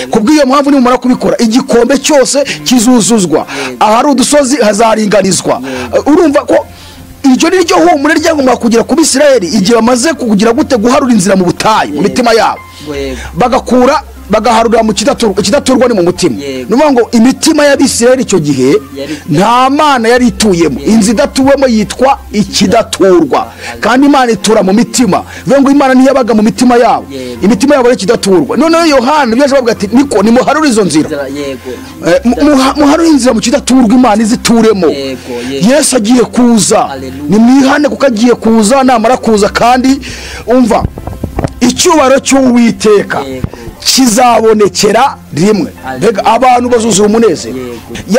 Kubw'iyo mpamvu nimumara kubikora igikombe cyose kizuzuzwa, ahari udusozi hazaringanizwa. Urumva ko iryo ni ryo humure ryagomba kugera ku Bisirayeli igihe bamaze kugira gute guharura inzira mu butayu mu mitima yabo, bagakura bagaharura mu kidaturwa. Ikidaturwa ni mu mutima. Nuvuga ngo imitima y'Abisirayeli icyo gihe nta Mana yari ituyemo. Inzu idatuwemo yitwa ikidaturwa, kandi Imana itura mu mitima. Bivuga ngo Imana ntiyabaga mu mitima yabo, imitima yabo ari ikidaturwa. Noneho Yohana yaje avuga ati niko nimuharure izo nzira, muharure inzira mu kidaturwa, Imana izituremo. Yesu agiye kuza, nimwihane kuko agiye kuza. Namara kuza kandi umva icyubahiro cy'Uwiteka kizabonekera rimwe, mbega abantu bazuzura umunezero.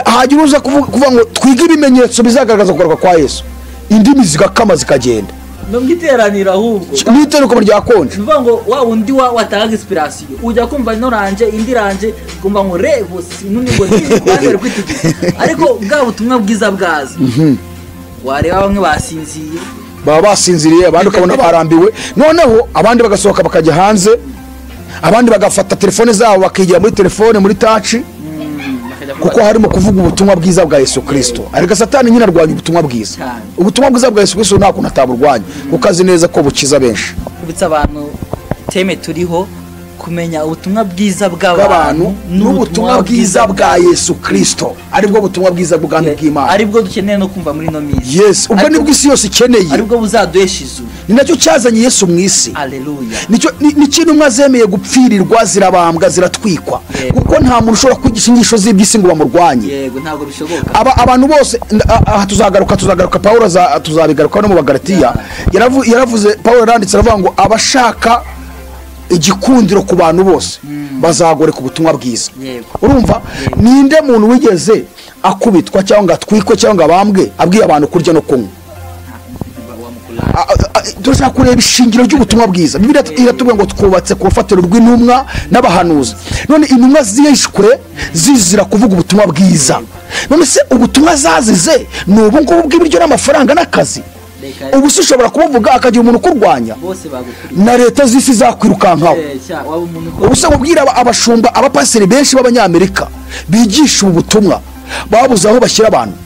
Hagira uza kuvuga ngo twige ibimenyetso bizagaragaza kugaruka kwa Yesu, indimi zigakama zikagenda no mwiteranira, ahubwo mwiteruko ryakonje. Nuvuga ngo wa wundi watanga inspiration ujya kumva ino ranje indi ranje kumva ngo rebo nuni ngo ni kwitegura, ariko bwa butumwa bwiza bwaza wareba bamwe basinziye, baba basinziriye, abandi ukabona barambiwe. Noneho abandi bagasohoka bakajya hanze, abandi bagafata telefone zabo bakigira muri telefone muri touch, kuko harimo kuvuga ubutumwa bwiza bwa Yesu Kristo. Ariko Satani nyine arwanya ubutumwa bwiza. Ubutumwa bwiza bwa Yesu Kristo nta kuntu ataburwanya, kuko azi neza ko bukiza benshi. Kubitsa abantu teme turiho kumenya ubutumwa bwiza bw'abantu n'ubutumwa bwiza bwa Yesu Kristo, aribwo butumwa bwiza bw'ubwami bw'Imana, aribwo dukeneye no kumva muri no minsi. Yes, ubwo nibwo isi yose ikeneye, aribwo buzaduhesha ijuru. Ni nacyo cyazanye Yesu mu isi. Haleluya. Nicyo ni intumwa zemeye gupfirirwa, zirabambwa, ziratwikwa, kuko nta muntu ushobora kwigisha inyigisho z'iby'isi ngo bamurwanye. Yego, ntabwo bishoboka. Abantu bose aha tuzagaruka Paulo tuzabigaruka no mu Bagalatiya. Yaravuze Paulo yaranditse aravuga ngo abashaka igikundiro ku bantu bose bazagoreka ubutumwa bwiza. Urumva ninde muntu wigeze akubitwa cyangwa atwikwe cyangwa abambwe abwiye abantu kurya no kunywa? Turashaka kureba ishingiro ry'ubutumwa bwiza. Bibiliya iratubwira ngo twubatse ku rufatiro rw'intumwa n'abahanuzi. None intumwa zishwe zizira kuvuga ubutumwa bwiza. None se ubutumwa zazize ni ubu ngubu bw'ibiryo n'amafaranga n'akazi? Ubu se ushobora kubuvuga akagira umuntu ukurwanya, na leta z'isi zakwirukankaho. Ubu se mubwira abashumba, abapasiteri benshi b'Abanyamerika bigisha ubu butumwa babuze aho bashyira abantu.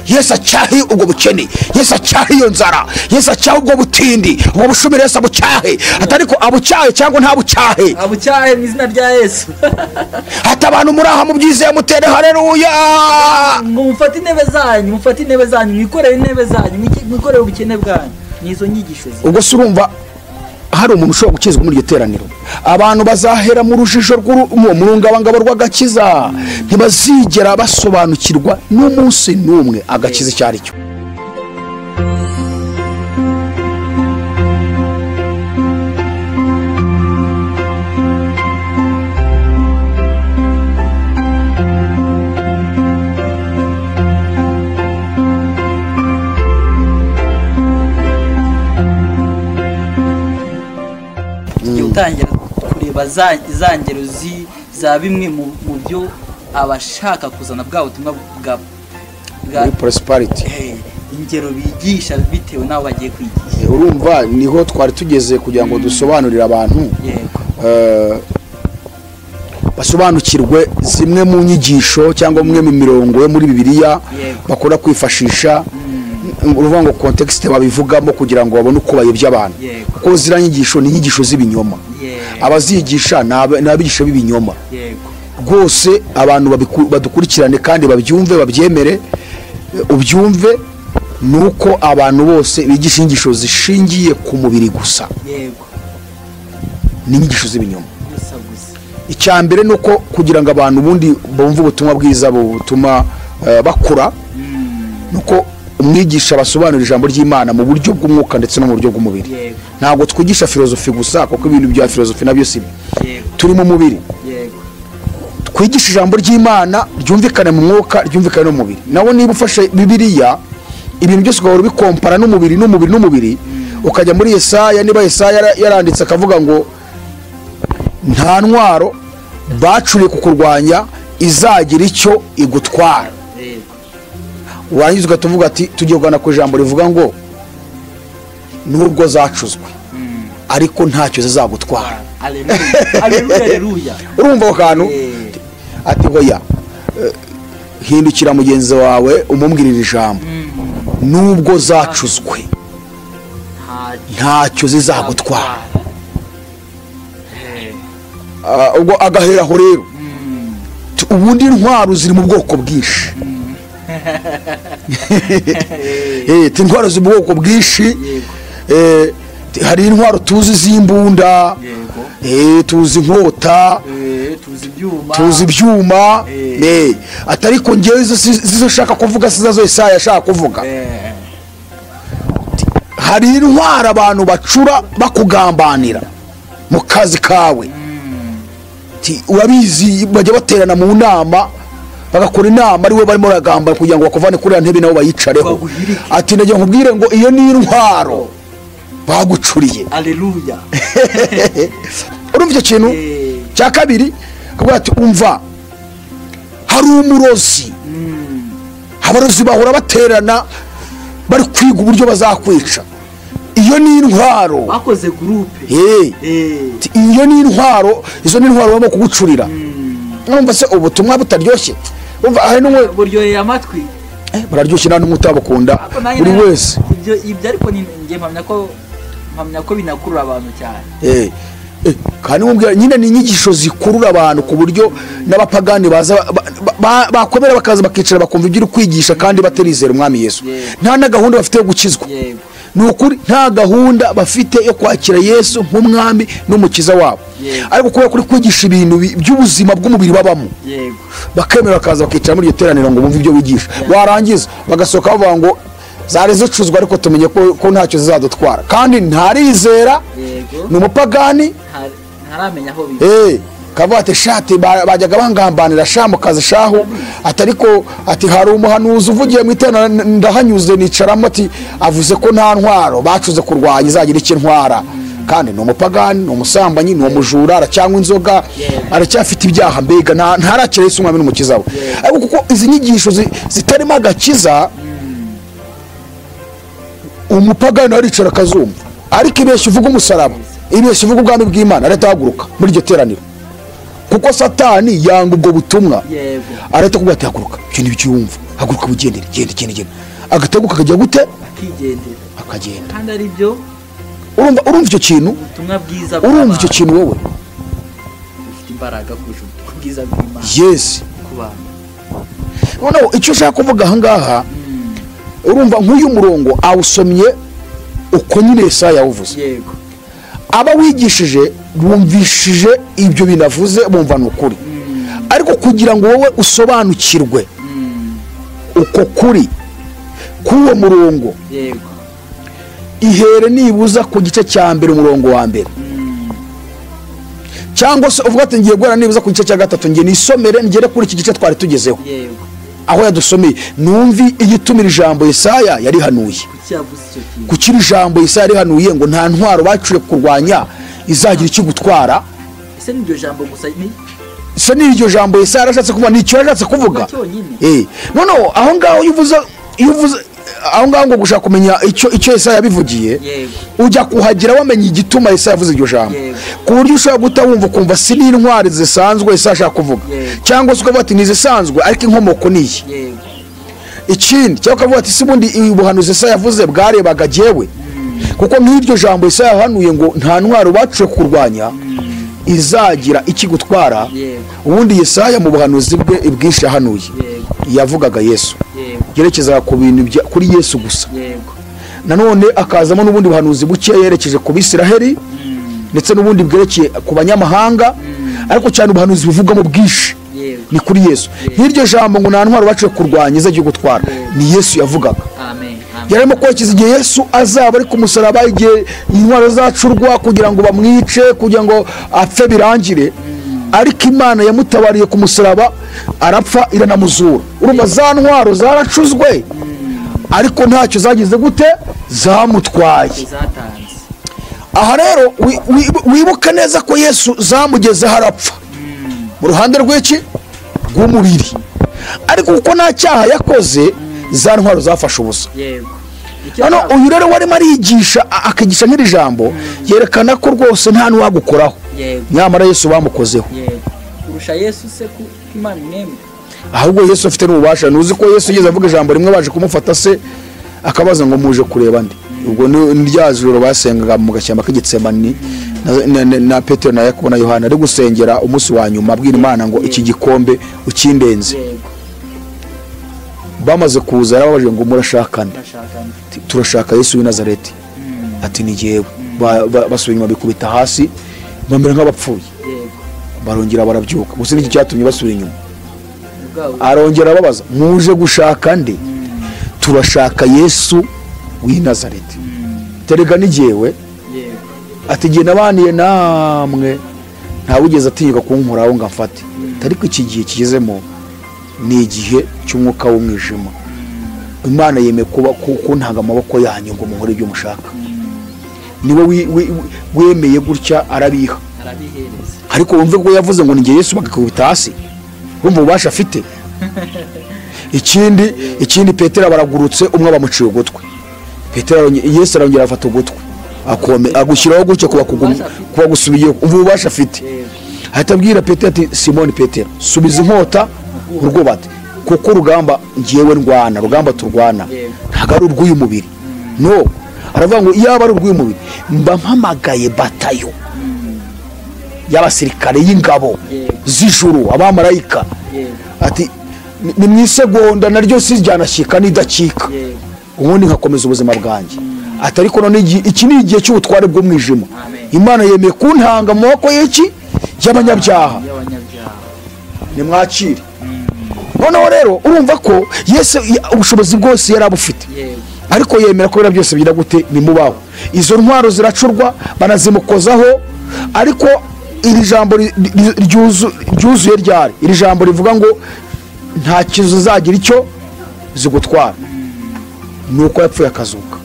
Yesu acyahe ubwo bukene, Yesu acyahe iyo nzara, Yesu acyahe ubwo butindi, ubwo bushumire Yesu abucyahe. Atariko abucyahe cyangwa ntabucyahe, abucyahe mu izina rya Yesu. Hata abantu muri aha mubyizeye mutere haleluya. Ngo mufate intebe zanyu, mufate intebe zanyu, mwikorere intebe zanyu, mwikorere ubukene bwanyu. Nizo nyigisho zi. Ubwo se urumva hari umuntu ushobora gukizwa muri iryo teraniro? Abantu bazahera mu rujijo rw'umurungabangabo rw'agakiza, ntibazigera basobanukirwa n'umunsi n'umwe agakiza icyo ari cyo. Gutangira kureba za ngero za bimwe mu byo abashaka kuzana bwa butumwa bwa prosperity, ingero bigisha bitewe n'aho bagiye kwigisha. Urumva niho twari tugeze kugira ngo dusobanurire abantu basobanukirwe zimwe mu nyigisho cyangwa mwe mu mirongo yo muri Bibiliya bakora kwifashisha, uruvuga ngo context babivugamo kugira ngo babone uko bayobya abantu. Kuko zira nyigisho ni inyigisho z'ibinyoma, abazigisha n'abigisha b'ibinyoma. Rwose abantu badukurikirane kandi babyumve, babyemere. Ubyumve nuko abantu bose bigisha inyigisho zishingiye ku mubiri gusa, ni inyigisho z'ibinyoma. Icya mbere nuko kugira ngo abantu ubundi bumve ubutumwa bwiza butuma bakura, nuko umwigisha basobanura ijambo ry'Imana mu buryo bw'umwuka ndetse no mu buryo bw'umubiri. Ntabwo twigisha filozofi gusa, kuko ibintu bya filozofi nabyo si turi mu mubiri. Twigisha ijambo ry'Imana ryumvikane mu mwuka, ryumvikane no mu mubiri. Nawo niba ufashe Bibiliya ibintu byose ugahora ubikompara n'umubiri n'umubiri n'umubiri, ukajya muri Yesaya, niba Yesaya yaranditse akavuga ngo nta ntwaro bacuriye kukurwanya izagira icyo igutwara, warangiza ugahita ati tugiye kugana ku ijambo rivuga ngo nubwo zacuzwe Ariko ntacyo zizagutwara. Haleluya. Urumva ako kantu? Ati hoya, hindukira mugenzi wawe umubwirira ijambo, nubwo zacuzwe ntacyo zizagutwara. Ubwo agaheraho rero, ubundi intwaro ziri mu bwoko bwinshi. Intwaro ziri mu bwoko bwinshi. Hari intwaro tuzi z'imbunda, tuzi inkota, tuzi ibyuma, atariko ngewe izo nshaka kuvuga sizo Yesaya ashaka kuvuga. Hari intwaro abantu bacura bakugambanira mu kazi kawe. Urabizi bajya baterana mu nama, bagakora inama ari we barimo baragamba kugira ngo bakuvane kuri ya ntebe nabo bayicareho. Ati ndagira nkubwire ngo iyo ni intwaro bagucuriye. Haleluya. Urumva icyo kintu? Cya kabiri akavuga ati umva, hari umurozi. Abarozi bahora baterana bari kwiga uburyo bazakwica. Iyo ni intwaro. Bakoze groupe. Iyo ni intwaro, izo ni intwaro barimo kugucurira. Urumva se ubutumwa butaryoshye? Urumva hari n'umwe buryoheye amatwi. Bararyoshye nta n'umwe utabukunda buri wese. Ibyo ariko ni nge mpamya ko binakurura abantu cyane. Kandi mubwira nyine ni inyigisho zikurura abantu ku buryo n'abapagani baza bakomera bakaza bakicara bakumva ibyo uri kwigisha kandi batarizera umwami Yesu. Nta na gahunda bafite yo gukizwa. Ni ukuri nta gahunda bafite yo kwakira Yesu nk'umwami n'umukiza wabo. Ariko kubera kuri kwigisha ibintu by'ubuzima bw'umubiri babamo, bakemera bakaza bakicara muri iryo teraniro ngo bumve ibyo wigisha. Warangiza bagasohoka bavuga ngo zari zicuzwa ariko tumenye ko ntacyo zizadutwara. Kandi ntarizera, ni umupagani, ntaramenya aho biva. Kavuga ati shati bajyaga bangambanira sha mu kazi shaho, ati ariko ati hari umuhanuzi uvugiye mu iteraniro ndahanyuze nicaramo, ati avuze ko nta ntwaro bacuze kurwanya izagira icyo intwara. Kandi ni umupagani, ni umusambanyi, ni umujura, aracyanywa inzoga, aracyafite ibyaha, mbega ntarakira Yesu umwami n'umukiza we. Ariko kuko izi nyigisho zitarimo agakiza, umupagani aricara akazumva, ariko ibeshya uvuga umusaraba, ibeshya uvuga ubwami bw'Imana, arahita ahaguruka muri iryo teraniro. Kuko Satani yanga ubwo butumwa. Arahita akubwira ati haguruka, ibyo ntibyumva, haguruka wigendere, genda genda genda. Agateguka akajya gute? Akigendera. Akagenda. Kandi ari byo. Urumva icyo kintu? Ubutumwa bwiza. Urumva icyo kintu wowe? Ufite imbaraga kurusha ubutumwa bwiza bw'Imana. Yes. Ku bantu. Noneho icyo ushaka kuvuga aha ngaha, urumva nk'uyu murongo awusomye uko nyine Yesaya yawuvuze. Yego. Aba wigishije bumvishije ibyo binavuze bumva ni ukuri. Ariko kugira ngo wowe usobanukirwe uko kuri k'uwo murongo, yego, ihere nibuza ku gice cya mbere umurongo wa mbere, cyangwa se uvuga ati ngiye guhera nibuza ku gice cya gatatu, ngiye nisomere ngere kuri iki gice twari tugezeho, yego, aho yadusomeye, numvi igitumira ijambo Yesaya yarihanuye. Kuki ijambo Yesaya yarihanuye ngo nta ntwaro bacuye kurwanya izagira ikigutwara? Ese ni iryo jambo gusa? Ni se ni iryo jambo Yesaya yarashatse kuvuga? Ni icyo yarashatse kuvuga? Noneho aho ngaho iyo uvuze aho ngaho ngo gushaka kumenya icyo Yesaya yabivugiye, ujya kuhagera wamenye igituma Yesaya yavuze iryo jambo, ku buryo ushobora guta wumva ukumva si n'intwari zisanzwe Yesaya ashaka kuvuga, cyangwa se ukavuga ati ni izisanzwe ariko inkomoko ni iyi. Ikindi cyangwa ukavuga ati si ubundi ubuhanuzi Yesaya yavuze bwarebaga jyewe, kuko nk'iryo jambo Yesaya yahanuye ngo nta ntwaro bacuye kurwanya izagira ikigutwara, ubundi Yesaya mu buhanuzi bwe bwinshi yahanuye yavugaga Yesu, yerekezaga ku bintu kuri Yesu gusa. Nanone akazamo n'ubundi buhanuzi buke yerekeje ku Bisiraheli ndetse n'ubundi bwerekeye ku banyamahanga, ariko cyane ubuhanuzi buvugamo bwinshi ni kuri Yesu. Nk'iryo jambo ngo nta ntwaro baciye kurwanya izagiye gutwara, ni Yesu yavugaga. Yarimo kwerekeza igihe Yesu azaba ari ku musaraba, igihe intwaro zacurwa kugira ngo bamwice, kugira ngo apfe birangire, ariko Imana yamutabariye ku musaraba arapfa iranamuzura. Urumva za ntwaro zaracuzwe ariko ntacyo zagize gute, zamutwaye. Aha rero wibuke neza ko Yesu zamugezeho arapfa mu ruhande rw'iki rw'umubiri, ariko kuko nta cyaha yakoze za ntwaro zafashe ubusa. Yego. Hano uyu rero warimo arigisha akigisha nk'iri jambo yerekana ko rwose nta n'uwagukoraho. Nyamara Yesu bamukozeho. Kurusha Yesu se ku Imana imwemera. Ahubwo Yesu afite n'ububasha. Ntuzi ko Yesu yigeze avuga ijambo rimwe baje kumufata se akabaza ngo muje kureba nde? Ubwo ni rya joro basengaga mu gashyamba k'Igitsemani na Petero na Yakobo na Yohana ari gusengera umunsi wa nyuma abwira Imana ngo iki gikombe ukindenze. Bamaze kuza yarababajije ngo murashaka nde? Turashaka Yesu w'i Nazareti. Ati ni jyewe. Basubiye inyuma bikubita hasi bamera nk'abapfuye. Barongera barabyuka. Gusa n'iki cyatumye basubira inyuma? Arongera ababaza muje gushaka nde? Turashaka Yesu w'i Nazareti. Terega ni jyewe. Ati jye nabaniye namwe ntawugeze atinyuka kunkoraho ngo amfate. Ariko iki gihe kigezemo ni igihe cy'umwuka w'umwijima. Imana yemeye kuba kuntanga amaboko yanyu ngo munkore ibyo mushaka. Niwe wemeye gutya arabiha. Ariko wumve ko yavuze ngo ni Yesu bagakubita hasi. Urumva ububasha afite. Ikindi Petero baragurutse umwe bamuciye ugutwi. Petero Yesu arongera afata ugutwi akome agushyiraho gutya kuba gusubiye. Umva ububasha afite. Ahita abwira Petero ati Simoni Petero subiza inkota urwubate kuko urugamba ngiyewe ndwana, rugamba turwana ntabwo ari urw'uyu mubiri. No, aravuga ngo iyaba ari urw'uyu mubiri mba mpamagaye batayo y'abasirikare y'ingabo z'ijuru abamarayika. Ati ni mu isegonda naryo si ryanashyika nidakika ubundi nkakomeza ubuzima bwanjye. Ati ariko none iki ni igihe cy'ubutware bw'umwijima. Imana yemeye kuntanga mu maboko y'iki y'abanyabyaha. Nimwakire. Noneho rero urumva ko Yesu ubushobozi bwose yari abufite. Ariko yemera ko byose bigira gute bimubaho. Izo ntwaro ziracurwa banazimukozaho. Ariko iri jambo ryuzuye ryari iri jambo rivuga ngo nta kizu zagira icyo zigutwara. Nuko yapfuye akazuka.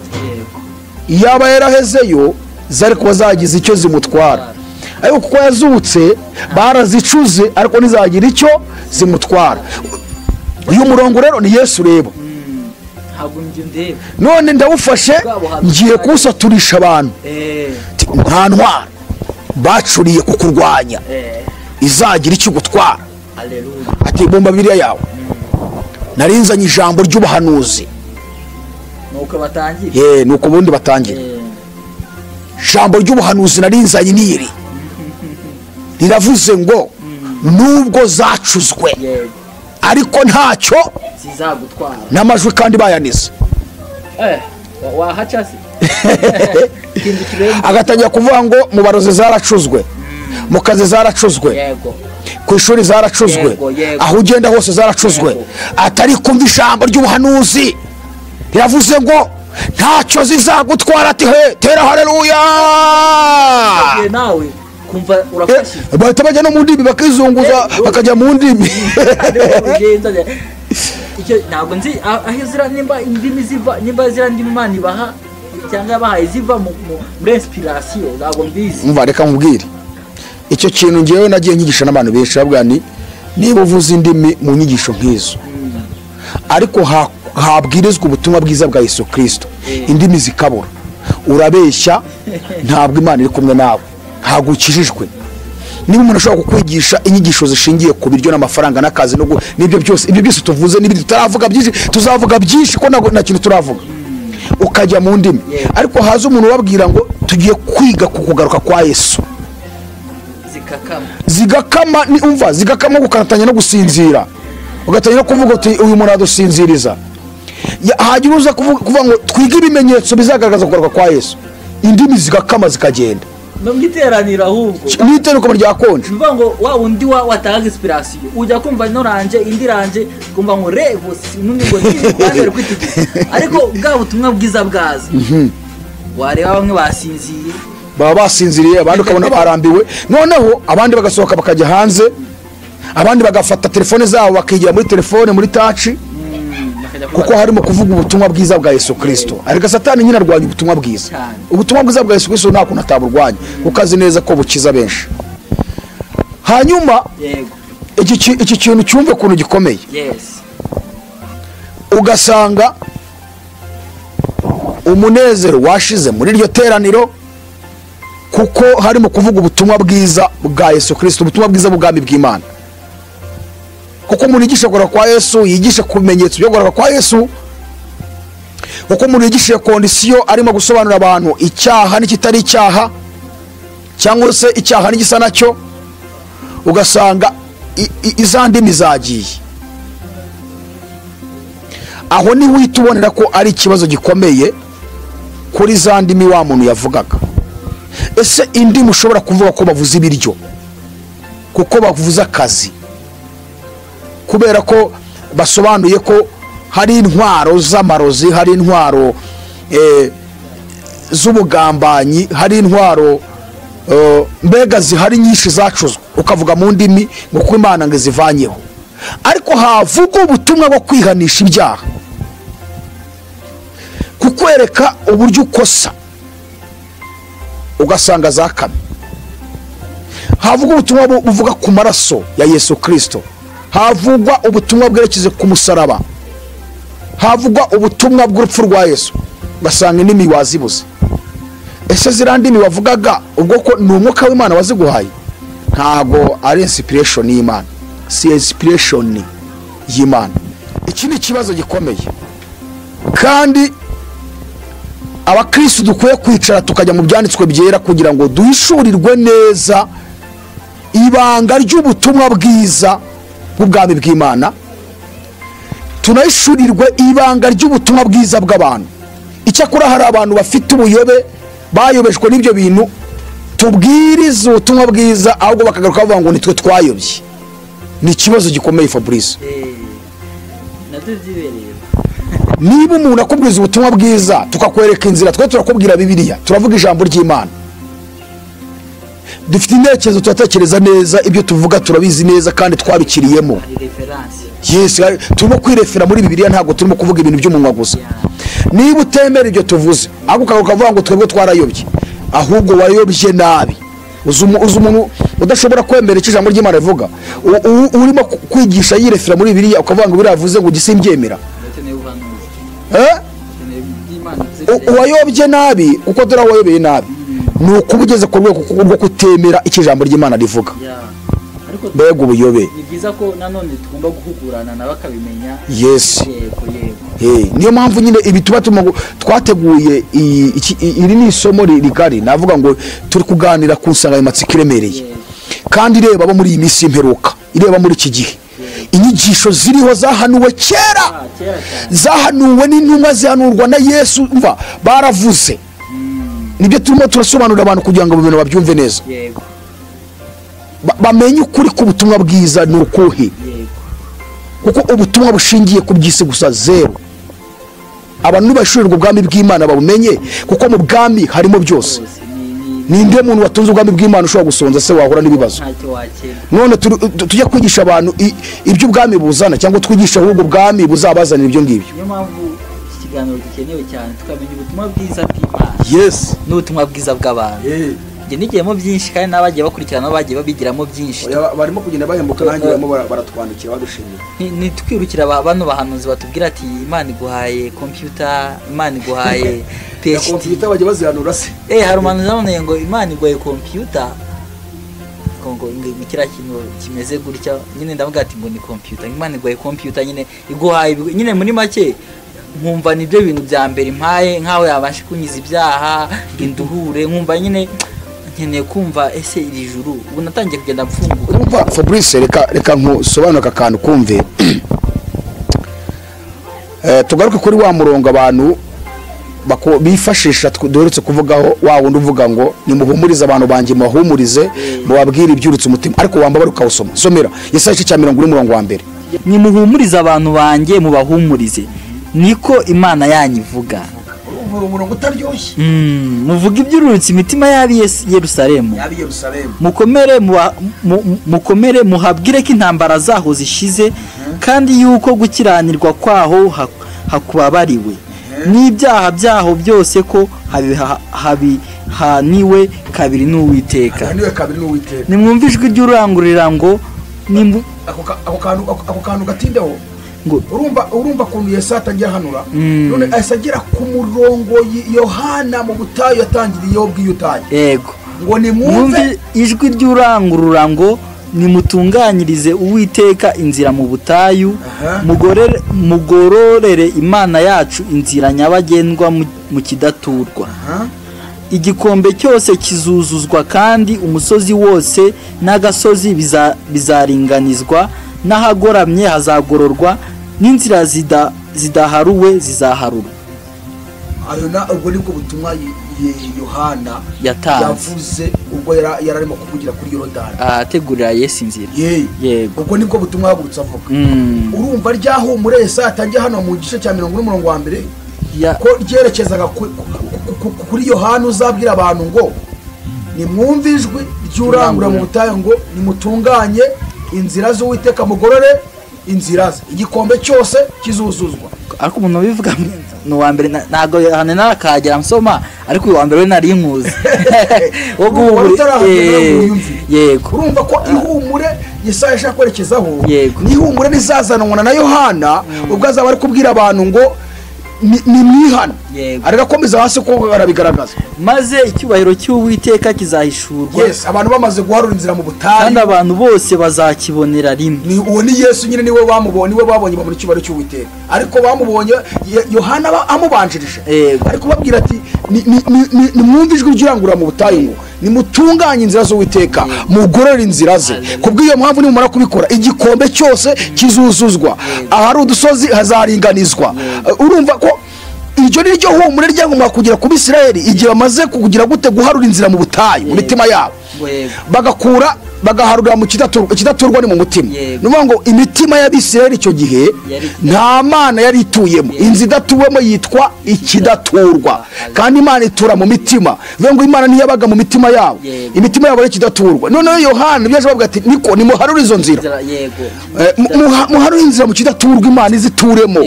Iyaba yarahezeyo zari kuba zagize icyo zimutwara. Ariko kuko yazutse barazicuze ariko ntizagira icyo zimutwara. Uyu murongo rero ni Yesu reba. None ndawufashe ngiye kuwusaturisha abantu. Nta ntwaro bacuriye kukurwanya izagira icyo gutwara. Ati bomba Bibiliya yawe. Narinzanye ijambo ry'ubuhanuzi. Nuko batangira. Nuko ubundi batangira. Ijambo ry'ubuhanuzi narinzanye niri. Riravuze ngo nubwo zacuzwe ariko ntacyo zizagutwara. N'amajwi kandi bayanize. Wahaca se. Agatangira kuvuga ngo mu barozi zaracuzwe, mu kazi zaracuzwe, ku ishuri zaracuzwe, aho ugenda hose zaracuzwe. Atari kumva ijambo ry'ubuhanuzi riravuze ngo ntacyo zizagutwara. Ati he tera haleluya. Nawe kumva urafashije. Bahita bajya no mu ndimi bakizunguza bakajya mu ndimi. Icyo ntabwo nzi aho zira nimba indimi ziva, nimba zira ndimi Imana ibaha cyangwa bahaye ziva muri inspiration ntabwo mbizi. Umva reka nkubwire icyo kintu ngewe nagiye nyigisha n'abantu benshi babwa ni niba uvuze indimi mu nyigisho nk'izo ariko habwirizwa ubutumwa bwiza bwa Yesu Kristo indimi zikabura urabeshya, ntabwo Imana iri kumwe nawe, ntabwo ukijijwe. Niba umuntu ashobora kukwigisha inyigisho zishingiye ku biryo n'amafaranga n'akazi n'ibyo byose, ibyo byose tuvuze n'ibindi tutaravuga byinshi, tuzavuga byinshi ko nta kintu turavuga, ukajya mu ndimi. Ariko haza umuntu ubabwira ngo tugiye kwiga ku kugaruka kwa Yesu, zigakama. Ni umva zigakama ugatangira no gusinzira, ugatangira no kuvuga uti uyu muntu adusinziriza. Hagira uza kuvuga ngo twige ibimenyetso bizagaragaza kugaruka kwa Yesu, indimi zigakama zikagenda. No mwiteranira ahubwo mwiteruko ryakonje. Mvuga ngo wa undi watanga inspiration ujya kumva no ranje indi ranje kumva ngo revo nundi ngo ni kwitigira. Ariko bwa butumwa bwiza bwaza wareba bamwe basinziye, baba basinziriye, abandi ukabona barambiwe. Noneho abandi bagasohoka bakajya hanze, abandi bagafata telefone zabo bakigira muri telefone muri touch, kuko harimo kuvuga ubutumwa bwiza bwa Yesu Kristo. Ariko Satani nyine arwanya ubutumwa bwiza. Ubutumwa bwiza bwa Yesu Kristo nta kuntu ataburwanya kuko azi neza ko bukiza benshi. Hanyuma iki kintu cyumve kuntu gikomeye. Ugasanga umunezero washize muri iryo teraniro, kuko harimo kuvuga ubutumwa bwiza bwa Yesu Kristo, ubutumwa bwiza bw'ubwami bw'Imana. Kuko umuntu yigisha kugaruka kwa Yesu, yigisha ku bimenyetso byo kugaruka kwa Yesu, kuko umuntu yigisha condition arimo gusobanurira abantu icyaha n'ikitari icyaha, cyangwa se icyaha n'igisa nacyo, ugasanga iza ndimi zagiye. Aho niho uhita ubonera ko ari ikibazo gikomeye kuri za ndimi wa muntu yavugaga. Ese indimi ushobora kuvuga ko bavuze ibiryo kuko bavuze akazi, kubera ko basobanuye ko hari intwaro z'amarozi, hari intwaro z'ubugambanyi, hari intwaro mbega zihari nyinshi zacuzwe, ukavuga mu ndimi ngo kuko Imana ngo izivanyeho. Ariko havuga ubutumwa bwo kwihanisha ibyaha, kukwereka uburyo ukosa, ugasanga zakamye. Havuga ubutumwa buvuga ku maraso ya Yesu Kristo, havugwa ubutumwa bwerekeze ku musaraba, havugwa ubutumwa bw'urupfu rwa Yesu, ugasanga indimi wazibuze. Ese ziriya ndimi wavugaga ubwo ko ni umwuka w'Imana waziguhaye? Ntago ari inspiration y'Imana, si inspiration y'Imana. Iki ni ikibazo gikomeye, kandi abakristo dukwiye kwicara tukajya mu byanditswe byera kugira ngo duhishurirwe neza ibanga ry'ubutumwa bwiza bw'ubwami bw'Imana, tunahishurirwe ibanga ry'ubutumwa bwiza bw'abantu. Icyakora hari abantu bafite ubuyobe, bayobejwe n'ibyo bintu, tubwiriza ubutumwa bwiza ahubwo bakagaruka bavuga ngo nitwe twayobye. Ni ikibazo gikomeye Fabrice. Nabyo byibereye. Niba umuntu akubwiza ubutumwa bwiza tukakwereka inzira, twe turakubwira Bibiliya, turavuga ijambo ry'Imana, dufite intekerezo, turatekereza neza, ibyo tuvuga turabizi neza kandi twabikiriyemo. Hari reference. Yes, turimo kwirefera muri Bibiliya, ntabwo turimo kuvuga ibintu by'umunwa gusa. Niba utemera ibyo tuvuze ahubwo ukavuga ngo twebwe twarayobye, ahubwo wayobye nabi. Uzi umuntu udashobora kwemera icyo ijambo ry'Imana rivuga, urimo kwigisha yirefera muri Bibiliya ukavuga ngo biravuze ngo gisimbyemera. Ukeneye ubuhanuzi. Ukeneye iby'Imana ivuze. Uwayobye nabi, kuko dore wayobeye nabi, ni ukuba ugeze ku rwego rwo kutemera icyo ijambo ry'Imana rivuga. Ariko Mbega ubuyobe. ni byiza ko nanone tugomba guhugurana nabo bakabimenya. Yes. Yego, yego. Niyo mpamvu nyine ibi tuba twateguye iri ni isomo rigari, navuga ngo turi kuganira ku nsanganyamatsiko iremereye, kandi ireba abo muri iyi minsi y'imperuka, ireba muri iki gihe. Inyigisho ziriho zahanuwe kera, Kera cyane. zahanuwe n'intumwa, zihanurwa na Yesu, umva baravuze. Nibyo turimo turasobanurira abantu kugira ngo ibintu babyumve neza, Yego. bamenye ukuri k'ubutumwa bwiza ni ukuhe. Yego. Kuko ubutumwa bushingiye ku by'isi gusa zero. Abantu nibashurirwa ubwami bw'Imana babumenye, kuko mu bwami harimo byose. Byose ni Ninde muntu watunze ubwami bw'Imana ushobora gusonza se wahura n'ibibazo? Ntacyo wakena. None tujya kwigisha abantu iby'ubwami buzana, cyangwa twigisha ahubwo ubwami buzabazanira ibyo ngibyo. Niyo mpamvu iki kiganiro gikenewe cyane, tukamenya ubutumwa bwiza bw'Imana Yes. n'ubutumwa bwiza bw'abantu. Njye nigiyemo byinshi, kandi n'abagiye bakurikirana nabo bagiye babigiramo byinshi. Barimo kugenda bahembuka, nanjye barimo baratwandikira badushimira. Ntitwirukira bano bahanuzi batubwira ati Imana iguhaye computer, Imana iguhaye PhD. Computer bajya bazihanura se? Hari umuhanuzi naboneye ngo Imana iguhaye computer, ngo kiriya kintu kimeze gutya nyine, ndavuga ati ngo ni computer, Imana iguhaye computer nyine, iguhaye nyine muri make nkumva nibyo bintu bya mbere impaye, nkaho yabasha kunyiza ibyaha ngo induhure, nkumva nyine nkeneye kumva ese iri juru ubu natangiye kugenda mfunguka. Urumva Fabrice, reka nkusobanure aka kantu kumve. Tugaruke kuri wa murongo abantu bifashisha duherutse kuvugaho, wa wundi uvuga ngo nimuhumurize abantu banjye, mubahumurize, mubabwire ibyurutse umutima. Ariko wambabara ukawusoma, somera Yesaya igice cya 40 umurongo wa mbere. Nimuhumurize abantu banjye, mubahumurize, niko Imana yanyu ivuga. Urumva umurongo utaryoshye. Muvuge ibyururutse imitima y'ab'i Yerusalemu, Y'ab'i Yerusalemu. Mukomere, mukomere muhabwire ko intambara zaho zishize, kandi yuko gukiranirwa kwaho hakubabariwe, n'ibyaha byaho byose ko habihaniwe kabiri n'Uwiteka. Habihaniwe kabiri n'Uwiteka. Nimwumve ijwi ry'urangururira ngo Ako kantu, ako kantu gatindeho. Ngo Urumva kuntu Yesu atangira hanura, none asagera ku murongo Yohana mu butayu yatangiriyeho bw'iyutaye. Yego. Ngo nimwumve ijwi ry'urangurura ngo nimutunganyirize Uwiteka inzira mu butayu, mugororere Imana yacu inzira nyabagendwa mu kidaturwa. Igikombe cyose kizuzuzwa kandi umusozi wose n'agasozi bizaringanizwa, n'ahagoramye hazagororwa, n'inzira zidaharuwe zizaharurwa. Ayo na ubwo nibwo butumwa Yohana yatanze, yavuze ubwo yararimo kuvugira kuri Yorodani ategurira Yesu inzira. Yego, ubwo nibwo butumwa yagurutse avuga. Urumva ryahumure Yesaya atangiye hano mu gice cya 40:1 ko ryerekezaga kuri Yohana uzabwira abantu ngo nimwumve ijwi ry'urangurura mu butayu ngo nimutunganye inzira z'Uwiteka, mugorore inzira ze, igikombe cyose kizuzuzwa. Ariko umuntu ubivuga ni uwa mbere, ntabwo hano narakagera nsoma, ariko uyu wa mbere we nari nkuzi. Yego, urumva ko ihumure Yesaya ashaka kwerekezaho ni ihumure rizazanwa na Yohana ubwo azaba ari kubwira abantu ngo nimwihane. Aragakomeza hasi ko arabigaragaza, maze icyubahiro cy'Uwiteka kizahishurwa. Yes, abantu bamaze guharura inzira mu butayu kandi abantu bose bazakibonera rimwe. Uwo ni Yesu nyine, niwe bamubonye, niwe babonye babona icyubahiro cy'Uwiteka, ariko bamubonye Yohana amubanjirije ariko babwira ati nimwumve ijwi ry'urangurura mu butayu ngo nimutunganye inzira z'Uwiteka, mugorore inzira ze. Kubw'iyo mpamvu nimumara kubikora igikombe cyose kizuzuzwa, ahari udusozi hazaringanizwa. Urumva ko iryo ni ryo humure ryagomba kugera ku Bisirayeli igihe bamaze kugira gute guharura inzira mu butayu mu mitima yabo, bagakura bagaharura mu kidaturwa ni mu mutima. Nuvuga ngo imitima y'Abisirayeli icyo gihe nta Mana yari ituyemo, inzu idatuwemo yitwa ikidaturwa, kandi Imana itura mu mitima. Bivuga ngo Imana ntiyabaga mu mitima yabo, imitima yabo ari ikidaturwa. Noneho Yohana byaje bavuga ati niko nimuharure izo nzira, muharure inzira mu kidaturwa, Imana izituremo.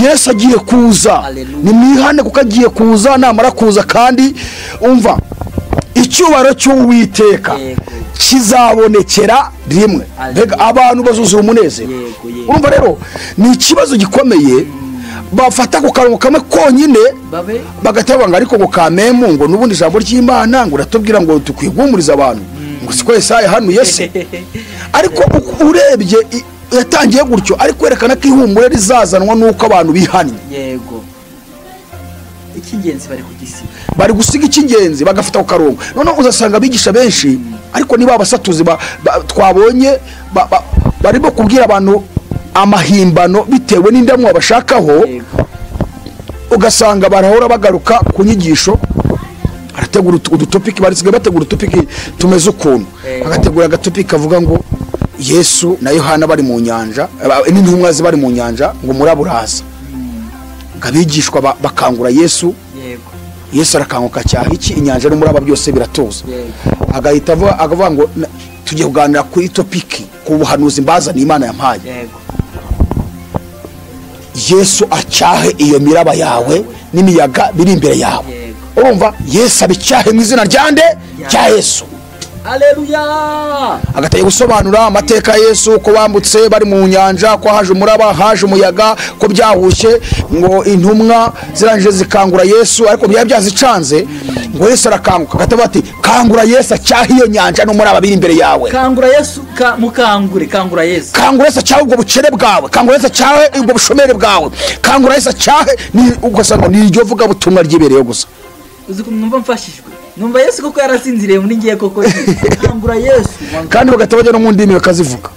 Yesu agiye kuza, nimwihane kuko agiye kuza, namara kuza kandi umva icyubahiro cy'Uwiteka kizabonekera rimwe, mbega abantu bazuzura umunezero. Urumva rero ni ikibazo gikomeye, bafata ku karongo kamwe konyine bagahita bavuga ariko ngo kamemu ngo n'ubundi ijambo ry'Imana ngo uratubwira ngo dukwiye guhumuriza abantu ngo siko Yesaya hanuye se. Ariko urebye yatangiye gutyo ari kwerekana ko ihumure rizazanwa n'uko abantu bihannye. Yego, icy'ingenzi bari kugisiga, bari gusiga icy'ingenzi bagafata ku karongo. Noneho uzasanga abigisha benshi ariko niba abasatuzi twabonye barimo kubwira abantu amahimbano bitewe n'indamu bashakaho, ugasanga barahora bagaruka ku nyigisho. Arategura udutopiki, barisigaye bategura udutopiki tumeze ukuntu, agategura agatopiki kavuga ngo Yesu na Yohana bari mu nyanja, n'intumwa ze bari mu nyanja ngo muraburaza, abigishwa bakangura Yesu. Yesu arakanguka cyaha iki, inyanja n'umuraba byose biratuza. Agahita avuga ngo tugiye kuganira kuri topiki ku buhanuzi mbazaniye Imana yampaye. Yesu acyahe iyo miraba yawe n'imiyaga biri imbere yawe. Urumva Yesu abicyahe mu izina rya nde? Rya Yesu. Haleluya. Agataye gusobanura amateka ya Yesu ko bambutse bari mu nyanja, ko haje umuraba, haje umuyaga, ko byahushye, ngo intumwa zirangije zikangura Yesu ariko byari byazicanze, ngo Yesu arakanguka. Agataye ati kangura Yesu acyahe iyo nyanja n'umuraba biri imbere yawe. Kangura Yesu, mukangure, kangura Yesu. Kangura Yesu acyahe ubwo bukene bwawe, kangura Yesu acyahe ubwo bushomere bwawe, kangura Yesu acyahe. Ni ugasanga ni iryo vuga butumwa ryibereye gusa. Uzi ko numva mfashijwe, numva Yesu koko yarasinziriye muri ngiye koko. Kangura Yesu. Kandi bagahita bajya no mu ndimi bakazivuga.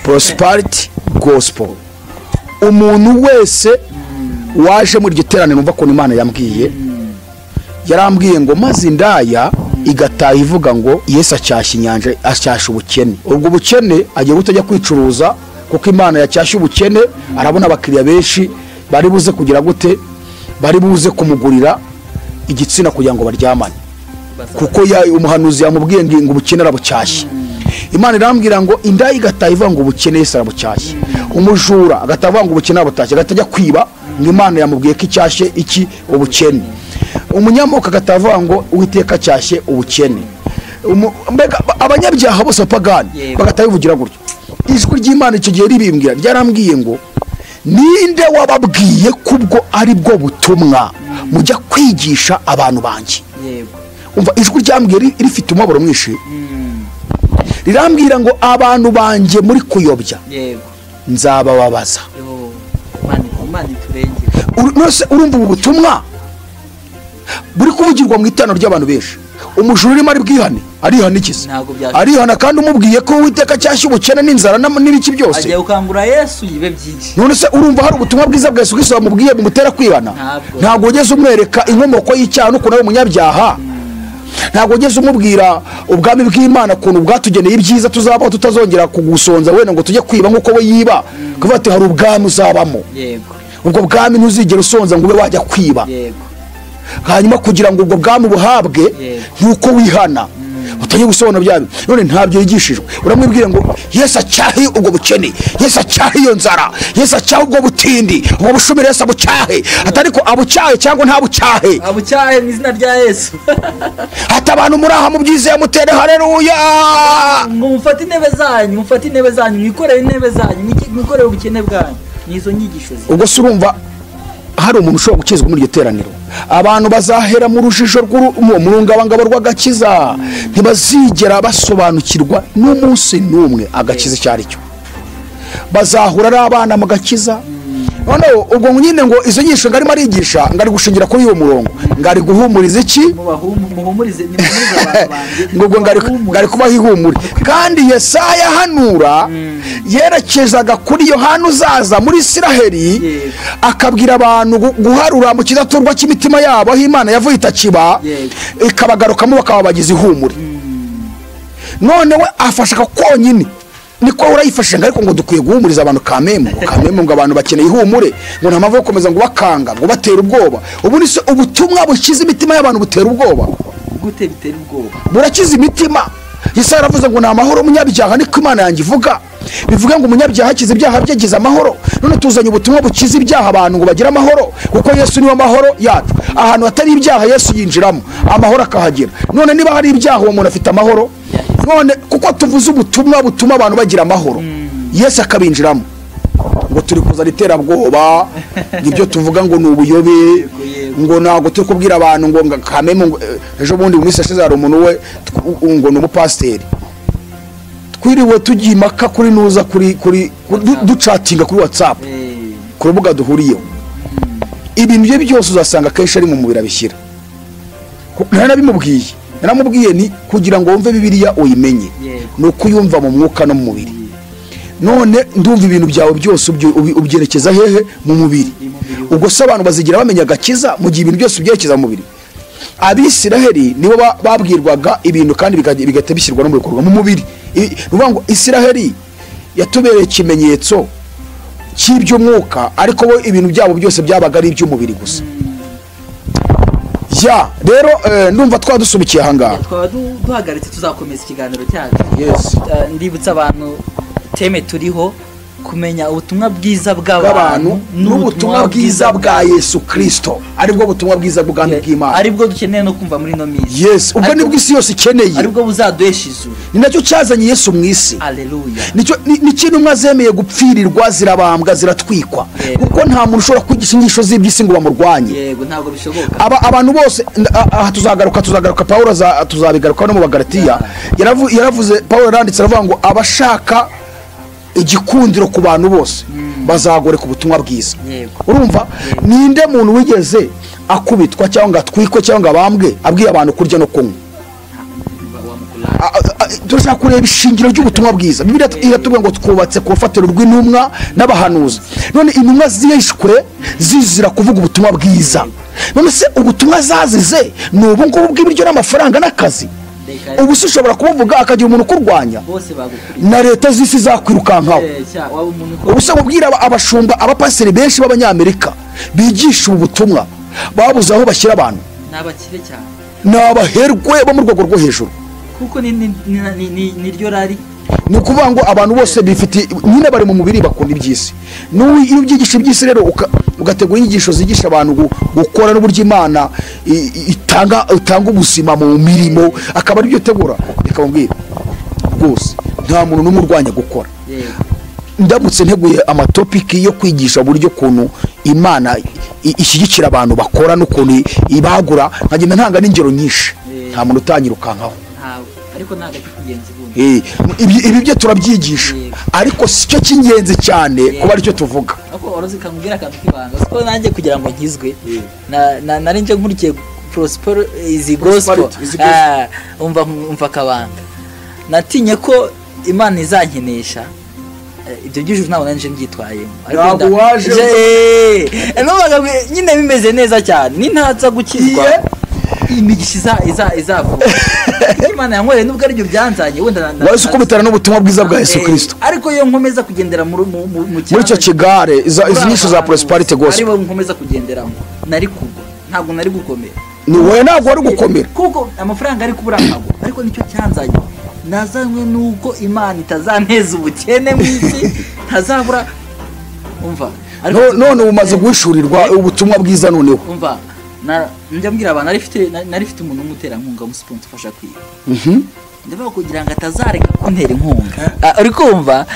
Prosperity gospel. Umuntu wese waje muri iryo teraniro numva ko Imana yambwiye, yarambwiye ngo maze indaya igataha ivuga ngo Yesu acyashye inyanja, acyashe ubukene. Ubwo bukene agiye gutajya kwicuruza kuko Imana yacyashye ubukene, arabona abakiriya benshi bari buze kugira gute, bari buze kumugurira igitsina kugira ngo baryamane, kuko umuhanuzi yamubwiye ngo ubukene arabucyashye. Imana irambwira ngo indaya igataha ivuga ngo ubukene Yesu arabucyashye, umujura agataha avuga ngo ubukene arabucyashye, agahita ajya kwiba ngo Imana yamubwiye ko icyashye iki ubukene, umunyamoko agataha avuga ngo Uwiteka acyashye ubukene, mbega abanyabyaha bose abapagani bagataha bivugira gutyo. Ijwi ry'Imana icyo gihe ribimbwira, ryarambwiye ngo ninde wababwiye kubwo ari bwo butumwa mujya kwigisha abantu banjye? Yego. Umva, ijwi ryambwiye rifite umubabaro mwinshi, rirambwira ngo abantu banjye muri kuyobya, Yego. nzabababaza. Yo, Imana iturengere. Nose urumva ubu butumwa buri kuvugirwa mu iteraniro ry'abantu benshi, umujura urimo ari bwihane, arihana ikize? Ntabwo byashoboka. Arihana kandi umubwiye ko Uwiteka cyashya ubukene n'inzara n'ibiki byose. Agiye gukangura Yesu yibe byinshi. None se urumva hari ubutumwa bwiza bwa Yesu Kristo bamubwiye bumutera kwihana? Ntabwo. Ntabwo wigeze umwereka inkomoko y'icyaha n'ukuntu ari umunyabyaha. Ntabwo wigeze umubwira ubwami bw'Imana ukuntu bwatugeneye ibyiza tuzabaho, tutazongera kugusonza wenda ngo tujye kwiba nk'uko we yiba. Kuvuga ati hari ubwami uzabamo. Yego. Ubwo bwami ntuzigera usonza ngo ube wajya kwiba. Yego. Hanyuma kugira ngo ubwo bwami buhabwe Yego. nuko wihana, utajya gusobanura bya bintu. None ntabyo yigishijwe, uramwibwira ngo Yesu acyahe ubwo bukene, Yesu acyahe iyo nzara, Yesu acyahe ubwo butindi, ubwo bushumire, Yesu abucyahe. Atari ko abucyahe cyangwa ntabucyahe? Abucyahe mu izina rya Yesu. Hata abantu muri aha mubyizeye mutere haleluya. Ngo mufate intebe zanyu, mufate intebe zanyu, mwikorere intebe zanyu, mwikorere ubukene bwanyu. Ni izo nyigisho zi. Ubwo se urumva hari umuntu ushobora gukizwa muri iryo teraniro? Abantu bazahera mu rujijo mu rungabangabo rw'agakiza, ntibazigera basobanukirwa n'umunsi n'umwe agakiza icyo ari cyo. Bazahura ari abana mu gakiza. Noneho ubwo nyine ngo izo nyigisho ngo arimo arigisha, ngo ari gushingira kuri uwo murongo, ngo ari guhumuriza iki? Muhumurize, nimuhumurize abantu banjye. Ngo ubwo ngo ari kubaha ihumure. Kandi Yesaya ahanura yerekezaga kuri Yohana uzaza muri Isiraheli, Yego. akabwira abantu guharura mu kidaturwa cy'imitima yabo aho Imana yavuye itakiba, Yego. ikabagarukamo bakaba bagize ihumure. None we afasha ako konyine, niko urayifashisha, ngo ariko ngo dukwiye guhumuriza abantu kamemu, ngo kamemu ngo abantu bakeneye ihumure, ngo nta mpamvu yo gukomeza ngo bakanga, ngo batera ubwoba. Ubu ni se ubutumwa bukiza imitima y'abantu butera ubwoba? Gute bitera ubwoba? Burakiza imitima. Yesu yaravuze ngo ni amahoro umunyabyaha, niko Imana yanjye ivuga. Bivuga ngo umunyabyaha akiza ibyaha bye agize amahoro. None tuzanye ubutumwa bukiza ibyaha abantu ngo bagire amahoro, kuko Yesu niwe mahoro yacu. Ahantu hatari ibyaha Yesu yinjiramo, amahoro akahagera. None niba hari ibyaha uwo muntu afite amahoro? None kuko tuvuze ubutumwa butuma abantu bagira amahoro, Yesu akabinjiramo, ngo turi kuzana iterabwoba, ibyo tuvuga ngo ni ubuyobe, ngo ntabwo turi kubwira abantu ngo kameme. Ngo ejo bundi mu minsi yashize hari umuntu we ngo ni umupasiteri, twiriwe tugiye impaka kuri nuza kuri kuri ducatinga kuri WhatsApp, ku rubuga duhuriyeho. Ibintu bye byose uzasanga akenshi ari mu mubiri abishyira. Naranabimubwiye, naramubwiye ni kugira ngo wumve Bibiliya uyimenye ni uko uyumva mu mwuka no mu mubiri. None ndumva ibintu byawe byose ubyerekeza hehe? Mu mubiri. Ubwo se abantu bazigira bamenya agakiza mu gihe ibintu byose ubyerekeza mu mubiri? Abisiraheli nibo babwirwaga ibintu kandi bigahita bishyirwa no mu bikorwa mu mubiri. Ni ukuvuga ngo Isiraheli yatubereye ikimenyetso cy'iby'umwuka, ariko bo ibintu byabo byose byabaga ari iby'umubiri gusa. Ya rero ndumva twadusubikiye aha ngaha, twaba duhagaritse, tuzakomeza ikiganiro cyacu. Yes. Ndibutsa abantu teme turiho kumenya ubutumwa bwiza bw'abantu n'ubutumwa bwiza bwa Yesu Kristo, aribwo butumwa bwiza bw'ubwami bw'Imana, aribwo dukeneye no kumva muri ino minsi. Yes, ubwo nibwo isi yose ikeneye, aribwo buzaduhesha ijuru. Ni nacyo cyazanye Yesu mu isi. Haleluya. Nicyo ni intumwa zemeye gupfirirwa, zirabambwa, ziratwikwa, kuko nta muntu ushobora kwigisha inyigisho z'iby'isi ngo bamurwanye. Yego, ntabwo bishoboka. Abantu bose aha tuzagaruka Paulo tuzabigaruka no mu Bagalatiya. Yaravuze Paulo yaranditse aravuga ngo abashaka igikundiro ku bantu bose bazagoreka ubutumwa bwiza. Urumva ninde muntu wigeze akubitwa cyangwa ngo atwikwe cyangwa abambwe abwiye abantu kurya no kunywa? Turashaka kureba ishingiro ry'ubutumwa bwiza. Bibiliya iratubwira ngo twubatse ku rufatiro rw'intumwa n'abahanuzi. None intumwa zishwe zizira kuvuga ubutumwa bwiza. None se ubutumwa zazize ni ubu ngubu bw'ibiryo n'amafaranga n'akazi? Ubu se ushobora kubuvuga akagira umuntu ukurwanya, na leta z'isi zakwirukankaho. Ubu se mubwira abashumba, abapasiteri benshi b'abanyamerika bigisha ubu butumwa babuze aho bashyira abantu, ni abaherwe bo mu rwego rwo hejuru, kuko ni ryo rari. Ni ukuvuga ngo abantu bose bifite nyine bari mu mubiri, bakunda iby'isi. Iyo ubyigisha iby'isi rero ugategura inyigisho zigisha abantu gukora n'uburyo Imana itanga ubuzima mu mirimo, akaba aribyo utegura. Reka mubwire rwose Nta muntu n'umwe urwanya gukora. Ndamutse nteguye amatopiki yo kwigisha uburyo kuntu Imana ishyigikira abantu bakora n'ukuntu ibagura, nkagenda ntanga n'ingero nyinshi, nta muntu utanyirukankaho. Ariko nta gakigenzi bundi. Ibi byo turabyigisha, ariko si cyo cy'ingenzi cyane kuba aricyo tuvuga. Ariko waruzi kambwira akantu k'ibanga, siko nanjye kugira ngo nkizwe nari nje nkurikiye Prosper izi gospel, umva kabanga, natinye ko Imana izankenesha. Ibyo by'ijuru ntabwo nanje mbyitwayemo, ariko waje nyine bimeze neza cyane, nintaza gukizwa imigisha izavuka. Imana yankoreye nubwo ari byo byanzanye, wenda wahise ukubitana n'ubutumwa bwiza bwa Yesu Kristo. Ariko iyo nkomeza kugendera muri icyo kigare, izi nyinshi za Prosperity Gospel aribo nkomeza kugenderamo, nari kugwa, ntabwo nari gukomera. Ni wowe ntabwo wari gukomera, kuko amafaranga ari kubura ntabwo, ariko nicyo cyanzanye. Nazanywe nuko Imana itazanteza ubukene mu isi, ntazabura. Umva, none umaze guhishurirwa ubutumwa bwiza noneho. Umva, njya mbwira abantu, nari mfite umuntu w'umuterankunga w'umusiponsi ufasha kwiga. Ndavuga kugira ngo atazareka kuntera inkunga. Uri kumva,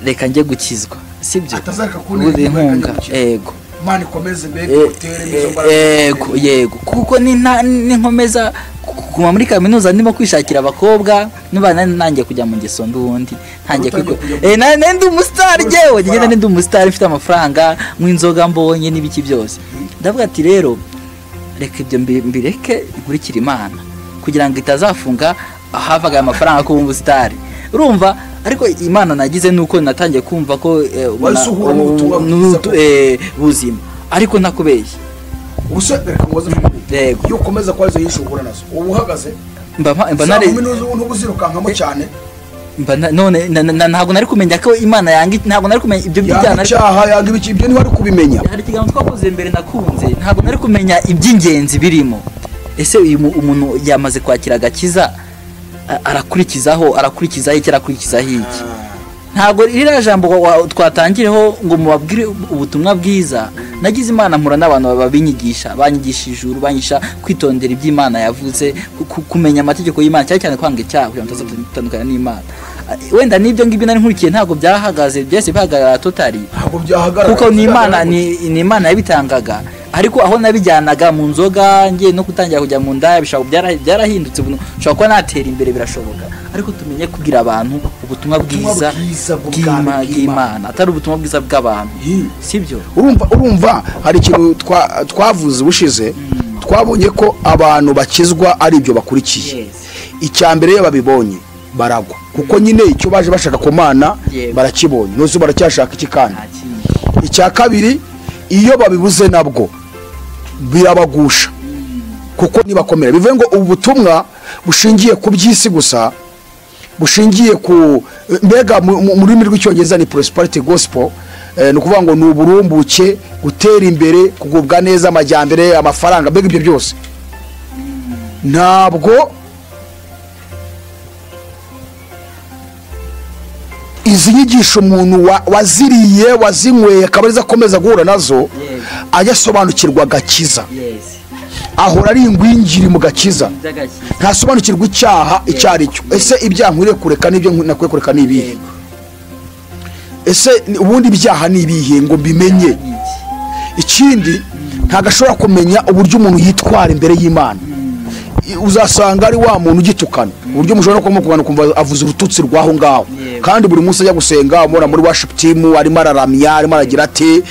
reka njye gukizwa, sibyo? Atazareka kuntera inkunga. Yego. Imana ikomeze mbega utere izo mbaraga. Yego, yego. Kuko ninkomeza kuguma muri kaminuza ndimo kwishakira abakobwa, niba nanjye kujya mu ngeso ndundi, ntangiye kwiga. Nandi umustar jewe, ngenda ndi umustar mfite amafaranga, mw'inzoga mbonye n'ibiki byose. Ndavuga ati rero reka ibyo mbireke nkurikira Imana kugira ngo itazafunga ahavaga amafaranga ko umustar. Urumva, ariko Imana nagize nuko natangiye kumva ko buzima, ariko ntakubeshye. Ubuse reka mubaze yego, iyo ukomeza kwazo yishugura nazo ubu uhagaze mba nari ntubuzirukankamo cyane. Mba none ntabwo nari kumenya ko Imana yanga, ntabwo nari kumenya ibyo by'ibyaha, icyaha yanga ibiki, ibyo ntiwari kubimenya. Hari ikiganiro twakoze mbere nakunze, ntabwo nari kumenya iby'ingenzi birimo. Ese uyu umuntu yamaze kwakira agakiza, arakurikizaho iki, arakurikizaho iki? Ntabwo ririya jambo twatangireho ngo mubabwire ubutumwa bwiza. Nagize Imana mpura n'abantu babinyigisha, banyigisha ijuru, banyigisha kwitondera iby'Imana yavuze, kumenya amategeko y'Imana, cyane cyane kwanga icyaha kugira ngo tutazatandukana n'Imana. Wenda n'ibyo ngibyo nari nkurikiye ntabwo byahagaze, byose bihagarara totali, ntabwo byahagarara, kuko ni Imana, ni Imana yabitangaga. Ariko aho nabijyanaga mu nzoga ngiye no kutangira kujya mu ndaya, bishobora byarahindutse, ushobora kuba natera imbere birashoboka. Ariko tumenye kubwira abantu ubutumwa bwiza bw'Imana, atari ubutumwa bwiza bw'abantu, sibyo? Urumva hari ikintu twavuze ubushize, twabonye ko abantu bakizwa ari ibyo bakurikiye. Icya mbere iyo babibonye baragwa, kuko nyine icyo baje bashaka ku Mana barakibonye, nose baracyashaka iki kandi. Icya kabiri, iyo babibuze nabwo birabagusha, kuko nibakomera. Bivuye ngo ubutumwa bushingiye ku by'isi gusa, bushingiye ku mbega mu rurimi rw'icyongereza ni Prosperity Gospel, ni ukuvuga ngo ni uburumbuke, gutera imbere, kugubwa neza, amajyambere, amafaranga, mbega ibyo byose. Ntabwo izi nyigisho umuntu waziriye, wazinyweye, akaba arizo akomeza guhura nazo, ajya asobanukirwa agakiza. Ahora ari ingwingiri mu gakiza, ntasobanukirwa icyaha icyo ari cyo. Ese ibyaha nkwiriye kureka n'ibyo nakwiye kureka ni ibihe? Ese ubundi ibyaha ni ibihe ngo mbimenye? Ikindi, ntabwo ashobora kumenya uburyo umuntu yitwara imbere y'Imana. Uzasanga ari wa muntu ugitukana, uburyo mushobora kumukubana kumva avuze urututsi rwaho ngaho, kandi buri munsi ajya gusenga, umubona muri worship team arimo araramya, arimo aragira ati,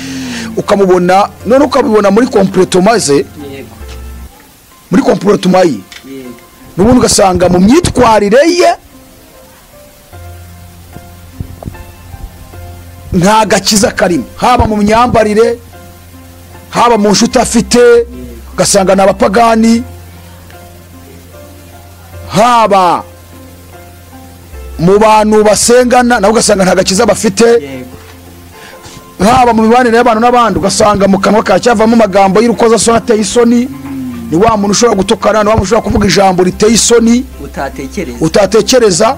ukamubona none ukabibona muri comportement ze, muri comportement ye, n'ubundi ugasanga mu myitwarire ye nta gakiza karimo, haba mu myambarire, haba mu nshuti afite, ugasanga ni abapagani, haba mu bantu basengana nabo ugasanga nta gakiza bafite, haba mu mibanire y'abantu n'abandi ugasanga mu kanwa kacyavamo amagambo y'urukozasoni ateye isoni. Ni wa muntu ushobora gutukana, ni wa muntu ushobora kuvuga ijambo riteye isoni utatekereza,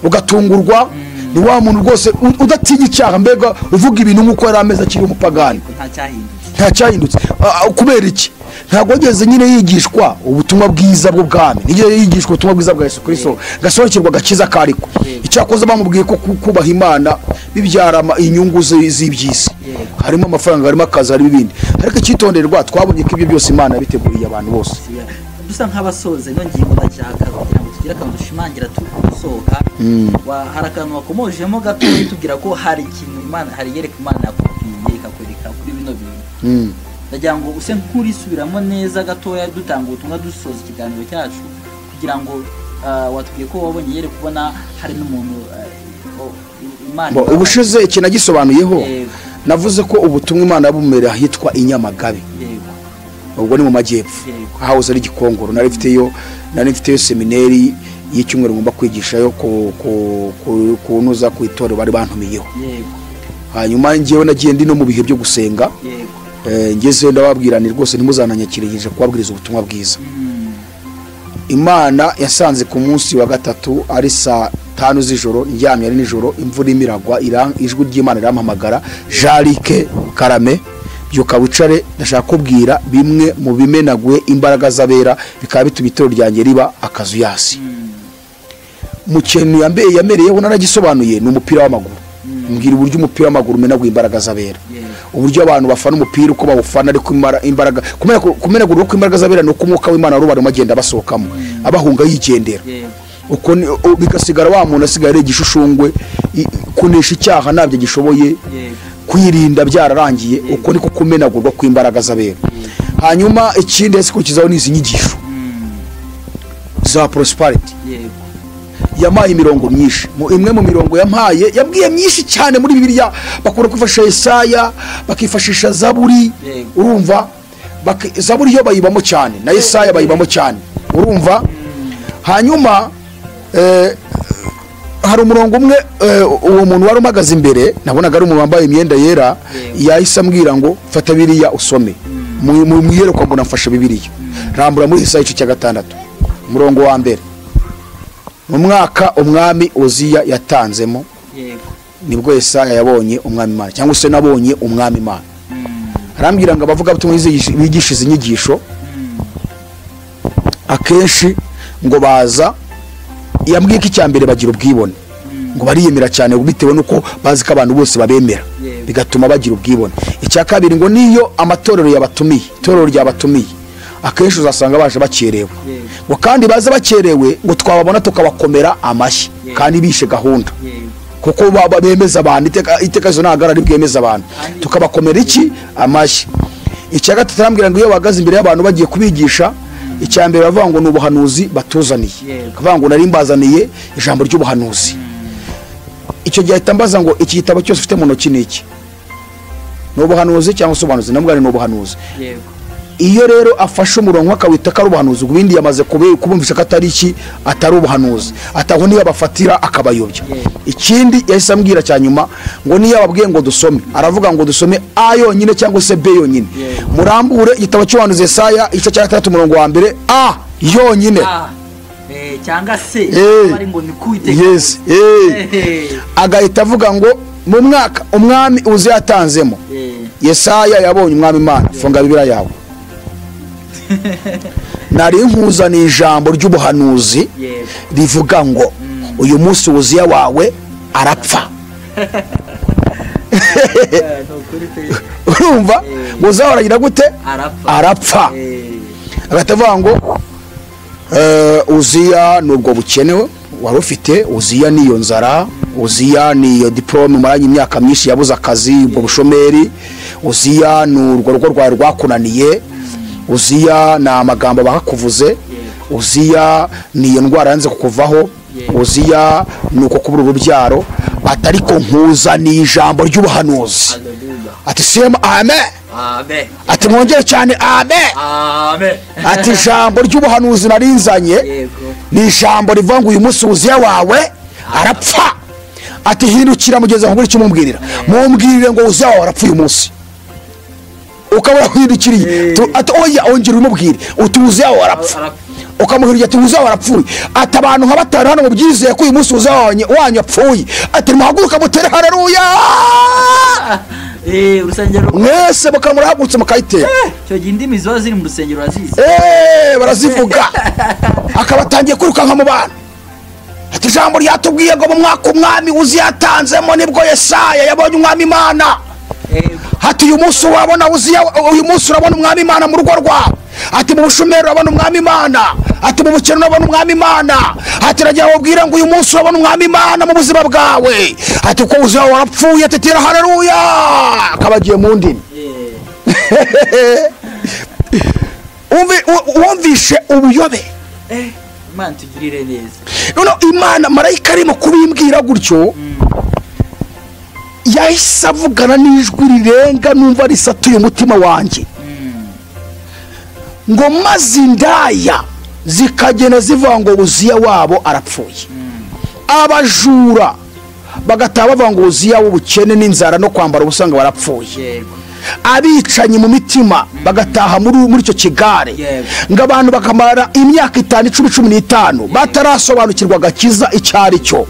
ugatungurwa. Ni wa muntu rwose udatinya icyaha, mbega uvuga ibintu nk'uko yari ameze akiri umupagani, nta cyahindutse. Kubera iki? Ntabwo yigeze nyine yigishwa ubutumwa bwiza bw'ubwami, nigeze yigishwa ubutumwa bwiza bwa Yesu Kristo gasobanukirwa agakiza kariko. Icyakoze bamubwiye ko kubaha Imana bibyara inyungu z'iby'isi, harimo amafaranga, harimo akazi, harimo ibindi. Ariko icyitonderwa, twabonye ko ibyo byose Imana yabiteguriye abantu bose. Dusa nk'abasoza ino ngingo, ndashaka kugira ngo tugire akantu dushimangira tusohoka. Hari akantu wakomojemo gato tubwira ko hari ikintu Imana, hari yereka Imana yakubwiye ikakwereka kuri bino bintu. Ndagira ngo use nkurisubiramo neza gatoya, dutanga ubutumwa dusoza ikiganiro cyacu, kugira ngo watubwiye ko wabonye yereka ubona hari n'umuntu Imana. Ubushize ikintu nagisobanuyeho, navuze ko ubutumwa Imana yabumereye ahitwa i Nyamagabe. Ubwo ni mu majyepfo, ahahoze ari Gikongoro. Nari mfiteyo seminari y'icyumweru ngomba kwigishayo kunoza ku itorero bari bantumiyeho. Hanyuma njyewe nagiye ndi no mu bihe byo gusenga, ngeze ndababwira ni rwose ntimuzananyakirije kubabwiriza ubutumwa bwiza. Imana yasanze ku munsi wa gatatu ari saa 5 z'ijoro, ndyamye ari nijoro, imvura imiragwa, ijwi ry'Imana rirampamagara, Jarike Karame, byuka wicare, ndashaka kubwira bimwe mu bimenaguye imbaraga z'abera bikaba bituma itorero ryanjye riba akazuyasi. Mu kintu yamereyeho naragisobanuye, ni umupira w'amaguru. Mbwira uburyo umupira w'amaguru umenaguye imbaraga z'abera, uburyo abantu bafana umupira uko bawufana, ariko imbaraga kumenagura uko imbaraga z'abera ni uko umwuka w'Imana wari agenda basohokamo abahunga yigendera, uko bigasigara wa muntu asigaye ari igishushungwe, kunesha icyaha ntabyo gishoboye, kwirinda byararangiye. Uko niko kumenagurwa kw'imbaraga z'abera. Hanyuma ikindi yasikurikizaho ni izi nyigisho za prosperity. Yampaye imirongo myinshi. Imwe mu mirongo yampaye, yabwiye myinshi cyane muri Bibiliya, bakunda kwifashisha Yesaya, bakifashisha Zaburi, urumva Zaburi yo bayibamo cyane, na Yesaya bayibamo cyane, urumva. Hanyuma hari umurongo umwe, uwo muntu wari umagaze imbere, nabonaga ari umuntu wambaye imyenda yera, yahise ambwira ngo fata Bibiliya usome. Mu iyerekwa mbona mfashe Bibiliya, rambura muri Yesaya igice cya 6 umurongo wa 1. Mu mwaka umwami Uziya yatanzemo, nibwo Yesaya yabonye umwami Imana, cyangwa se nabonye umwami Imana. Arambwira ngo abavuga butumwa bigisha izi nyigisho akenshi ngo baza, yambwiye ko icya mbere bagira ubwibone, ngo bariyemera cyane bitewe nuko bazi ko abantu bose babemera, bigatuma bagira ubwibone. Icya kabiri ngo niyo amatorero yabatumiye, itorero ryabatumiye, akenshi uzasanga baje bakerewe, ngo kandi baze bakerewe ngo twababona tukabakomera amashyi kandi bishe gahunda, kuko bemeza abantu iteka izo ntagara ari bwemeza abantu, tukabakomera iki amashyi. Icya gatatu arambwira ngo iyo bahagaze imbere y'abantu bagiye kubigisha, icya mbere bavuga ngo ni ubuhanuzi batuzaniye, bavuga ngo nari mbazaniye ijambo ry'ubuhanuzi. Icyo gihe ahita ambaza ngo iki gitabo cyose ufite mu ntoki ni iki? Ni ubuhanuzi cyangwa se ubuhanuzi? Namubwira ni ubuhanuzi. Iyo rero afashe umurongo akawita ko ari ubuhanuzi, ubindi yamaze kubumvisha ko atari iki, atari ubuhanuzi, ataho niyo abafatira akabayobya. Ikindi yahise ambwira cya nyuma ngo niyo ababwiye ngo dusome, aravuga ngo dusome A yonyine cyangwa se B yonyine. Murambure igitabo cy'ubuhanuzi Yesaya igice cya 3 umurongo wa 1 A yonyine cyangwa se bari ngo ni kuwiteka. Yes, agahita avuga ngo mu mwaka umwami Uziya yatanzemo, Yesaya yabonye umwami Imana. Funga Bibiliya yawe. Nari nkuzaniye ijambo ry'ubuhanuzi rivuga ngo uyu munsi Uziya wawe arapfa. Urumva ngo uzahora gute? Arapfa. Agatavuga ngo Uziya nubwo bukenewe wari ufite, Uziya niyo nzara, Uziya niyo diplome umaranye imyaka myinshi yabuze akazi, ubwo bushomeri, Uziya n'urwo rugo rwawe rwakunaniye, Uziya ni amagambo bakakuvuze, Uziya niyo ndwara yanze kukuvaho, Uziya ni uko kubura urubyaro. Atariko nkuzaniye ijambo ry'ubuhanuzi. Ati sema amen. Amen. Ati mwongere cyane amen. Amen. Ati ijambo ry'ubuhanuzi narinzanye ni ijambo rivuga ngo uyu munsi Uziya wawe arapfa. Ati hindukira mugeze aho icyo mumbwirira, mumbwirire ngo Uziya wawe arapfa uyu munsi. Ukabura kwindukiriye ati oya, ongera umubwire uti Uziya wawe arapfa. Ukamuhirira ati Uziya wawe arapfuye. Ati abantu nka batanu hano mubyizeye ko uyu munsi Uziya wanyu apfuye. Ati muhaguruka mutere haleluya. Urusengero mwese mukamurahagurutse mukayitera. Icyo gihe indimi ziba ziri mu rusengero urazizi. Barazivuga. Akaba atangiye kwirukanka mu bantu. Ati ijambo ryatubwiye ngo mu mwaka umwami Uziya yatanzemo nibwo Yesaya yabonye umwami Imana. Ati uyu munsi urabona Uziya, uyu munsi urabona umwami Imana mu rugo rwawe. Ati mu bushomeri urabona umwami Imana. Ati mu bukene urabona umwami Imana. Ati ragira ubwira ngo uyu munsi urabona umwami Imana mu buzima bwawe. Ati ko Uziya warapfuye, ati tira haleluya. Akabagiye mu ndimi. Wumvishe ubuyobe. Imana tugirire neza. None Imana marayika arimo kubimbwira gutyo, yahise avugana n'ijwi rirenga numva risatuye umutima wanjye. Ngo maze indaya zikagenda zivuga ngo Uziya wabo arapfuye. Abajura bagataha bavuga ngo Uziya w'ubukene n'inzara no kwambara ubusa ngo barapfuye. Abicanyi mu mitima bagataha muri icyo kigare. Ngo abantu bakamara imyaka 5, 10, 15 batarasobanukirwa agakiza icyo ari cyo.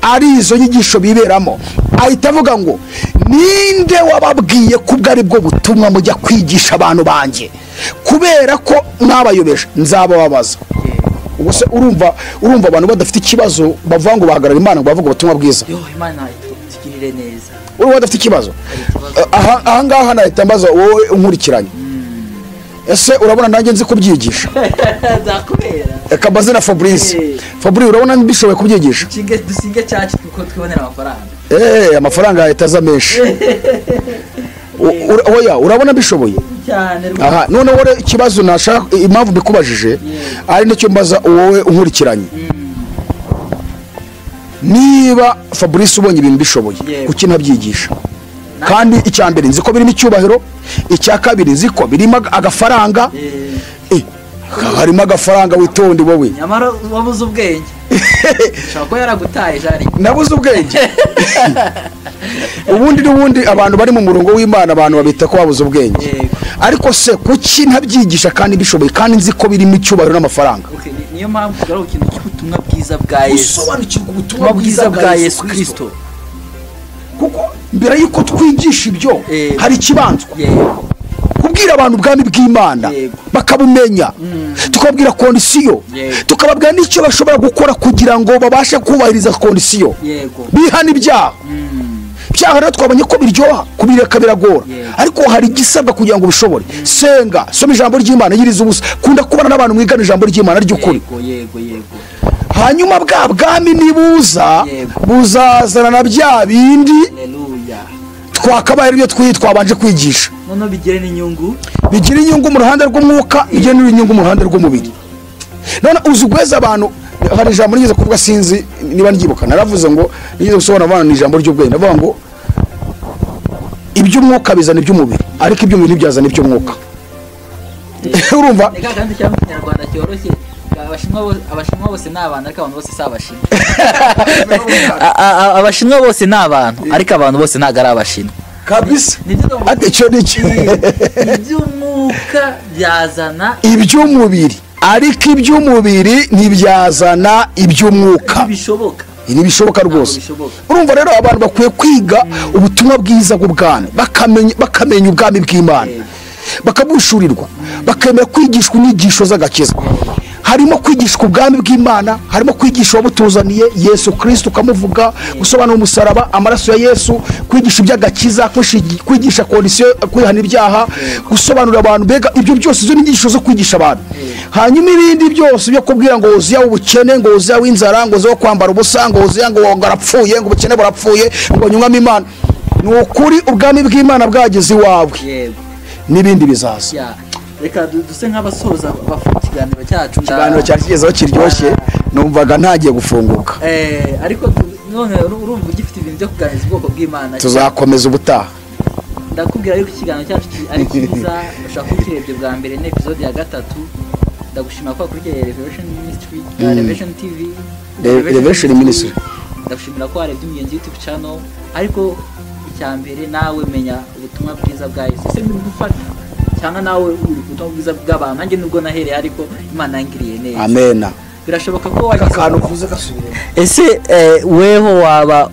Ari izo nyigisho biberamo. Ahita avuga ngo ninde wababwiye ko ubwo ari bwo butumwa mujya kwigisha abantu banjye? Kubera ko mwabayobeje nzabababaza. Ubwo se urumva abantu badafite ikibazo bavuga ngo bahagarara Imana ngo bavuga ubutumwa bwiza. Yo Imana itugirire neza. Urumva badafite ikibazo. Aha ngaha nahita mbaza wowe unkurikiranye. Ese urabona nanjye nzi kubyigisha? Nzakubera. Reka mbaze na Fabrice. Fabrice urabona mbishoboye kubyigisha? Dusinge cyacu kuko twibonera amafaranga. Amafaranga yahita aza menshi. Oya urabona mbishoboye? Cyane. Aha none wowe ikibazo nashaka impamvu mbikubajije ari nicyo mbaza wowe unkurikiranye. Niba Fabrice ubonye ibintu bishoboye kuki ntabyigisha? Kandi icya mbere nzi ko birimo icyubahiro, icya kabiri nzi ko birimo agafaranga. Harimo agafaranga witonde wowe. Nyamara wabuze ubwenge. Ushobora kuba yaragutaye jari. Nabuze ubwenge. Ubundi n'ubundi abantu bari mu murongo w'Imana abantu babita ko babuze ubwenge. Ariko se kuki ntabyigisha kandi bishoboye kandi nzi ko birimo icyubahiro n'amafaranga? Niyo mpamvu tugaruka ikintu cy'ubutumwa bwiza bwa Yesu. Usobanukirwa ubutumwa bwiza bwa Yesu Kristo. Kuko mbere yuko twigisha ibyo hari ikibanzwa. Kubwira abantu ubwami bw'Imana bakabumenya, tukababwira kondisiyo, tukababwira n'icyo bashobora gukora kugira ngo babashe kubahiriza kondisiyo. Bihana ibyaha. Ibyaha rero twabonye ko biryoha, kubireka biragora. Ariko hari igisabwa kugira ngo ubishobore. Senga, soma ijambo ry'Imana, yiriza ubusa, kunda kubana n'abantu mwigana ijambo ry'Imana ry'ukuri. Hanyuma bwa bwami nibuza buzazana na bya bindi twakabaye ibyo twabanje kwigisha. Noneho bigire n'inyungu, bigira inyungu mu ruhande rw'umwuka, bigire n'inyungu mu ruhande rw'umubiri. None uzugweza abantu hari ijambo nigeze kuvuga sinzi niba ndyibuka, naravuze ngo nigeze gusobanura abantu ni ijambo ry'ubwenge, ndavuga ngo iby'umwuka bizana iby'umubiri ariko iby'umubiri ntibyazana iby'umwuka. Urumva? Reka kandi cyangwa Ikinyarwanda cyoroshye. Abashinwa bose ni abantu ariko abantu bose si abashinwa. Abashinwa bose ni abantu ariko abantu bose ntabwo ari abashinwa. Kabisa. Ati icyo ni cyo. Iby'umwuka byazana iby'umubiri ariko iby'umubiri ntibyazana iby'umwuka. Ntibishoboka. Ntibishoboka rwose. Urumva rero abantu bakwiye kwiga ubutumwa bwiza bw'ubwami, bakamenya ubwami bw'Imana, bakabushurirwa, bakemera kwigishwa inyigisho z'agakiza. Harimo kwigishwa ubwami bw'Imana, harimo kwigisha wabutuzaniye Yesu Kristo ukamuvuga, gusobanura umusaraba, amaraso ya Yesu, kwigisha iby'agakiza, kwigisha kondisiyo kwihana ibyaha, gusobanurira abantu mbega ibyo byose izo nyigisho zo kwigisha abantu. Hanyuma ibindi byose byo kubwira ngo Uziya w'ubukene, ngo Uziya w'inzara, ngo Uziya wo kwambara ubusa, ngo Uziya ngo arapfuye, ngo ubukene burapfuye, ngo nyumwami Imana. Ni ukuri ubwami bw'Imana bwageze iwawe. N'ibindi bizaza. Reka duse nk'abasoza bafunga ikiganiro cyacu. Ikiganiro cyari kigezeho kiryoshye, numvaga ntagiye gufunguka. Ariko none urumva ugifite ibintu byo kuganiriza ubwoko bw'Imana. Tuzakomeza ubutaha. Ndakubwira yuko ikiganiro cyacu ari cyiza, ushaka kukirebye bwa mbere ni episode ya 3. Ndagushima ko wakurikiye Revelation Ministry, Revelation TV, Revelation Ministry. Ndagushimira ko warebye Umugenzi YouTube channel, ariko icya mbere nawe menya ubutumwa bwiza bwa Yesu. Ese biri gufata cyangwa nawe uri ubutumwa bwiza bw'abantu? Nanjye nubwo nahereye ariko Imana yangiriye neza. Amen. Birashoboka ko wagize Akantu uvuze gasubire. Ese weho waba